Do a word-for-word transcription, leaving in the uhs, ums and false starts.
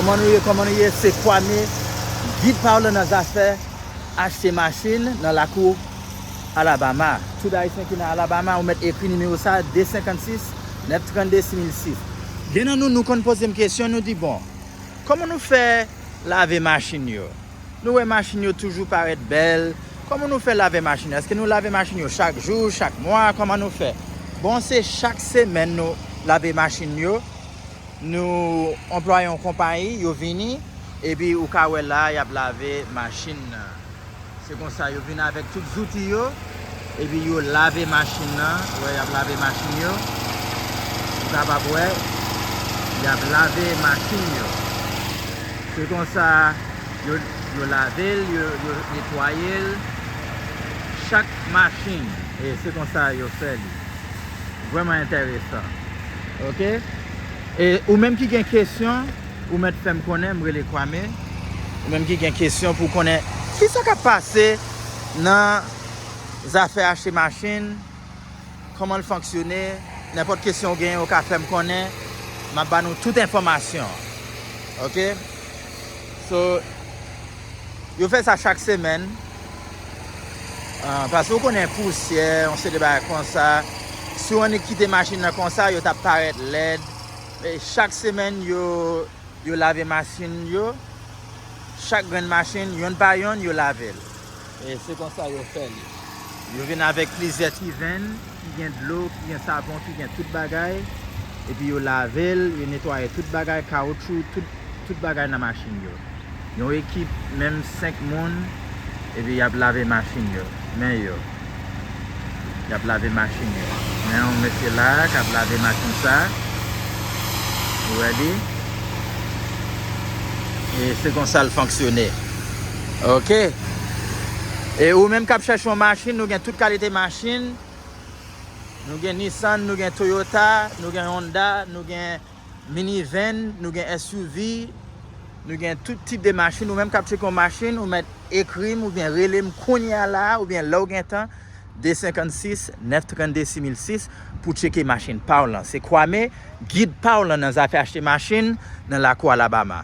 Kòman nou ye? Kòman nou ye? Se Kwame, gid pa w lan nan zafè achte machin nan lakou Alabama. Tout Ayisyen ki nan Alabama, ou mèt ekri nimewo sa, de senkannsis, nèf trannde, sis mil sis. Gen nan nou, nou konn poze m kesyon, nou di, bon, kòman nou fè lave machin yo? Nou wè machin yo toujou parèt bèl. Kòman nou fè lave machin yo? Èske nou lave machin yo chak jou, chak mwa? Kòman nou fè? Bon, se chak semèn nou lave machin yo. Nou anplwaye yon konpayi, yo vini, epi ou ka wè la, y ap lave machin nan. Se konsa, yo vin avèk tout zouti yo, epi yo lave machin nan. Ou wè, y ap lave machin yo. Ou kapab wè, y ap lave machin yo. Se konsa, yo, yo lave l, yo, yo netwaye l. Chak machin, e se konsa yo fè li. Vrèman enteresan. Oke? E ou menm ki gen kesyon, ou mèt fè m konnen, m rele Kwame. Ou menm ki gen kesyon pou konnen kisa k ap pase nan zafè achte machin, kòman l fonksyone, nenpòt kesyon ou genyen, ou ka fè m konnen. M ap ba nou tout enfòmasyon. Oke? So, yo fè sa chak semèn. Ah, paske ou konnen pousyè, yon seri de bagay konsa. Si w annik kite machin nan konsa, yo t ap parèt lèd. E chak semèn, yo, yo lave machin yo. Chak grenn machin, yonn pa yonn, yo lave l. E se konsa yo fè li. Yo vin avèk plizyè ti venn ki gen dlo, ki gen savon, ki gen tout bagay. Epi yo lave l, yo netwaye tout bagay, kawotchou, tout, tout bagay nan machin yo. Yon ekip, menm senk moun, epi y ap lave machin yo. Men yo. Y ap lave machin yo. Men yon mesye la k ap lave machin sa. Ou wè li? E se konsa l fonksyone. Oke. E ou menm k ap chèche yon machin, nou gen tout kalite machin. Nou gen Nissan, nou gen Toyota, nou gen Honda, nou gen minivan, nou gen S U V, nou gen tout tip de machin. Ou menm k ap tcheke yon machin, ou mèt ekri m oubyen rele m kounye a la a, oubyen lè w gen tan, de senkannsis, nèf trannde, sis mil sis, pou tcheke machin pa w lan. Se Kwame, gid pa w lan nan zafè achte machin nan lakou Alabama.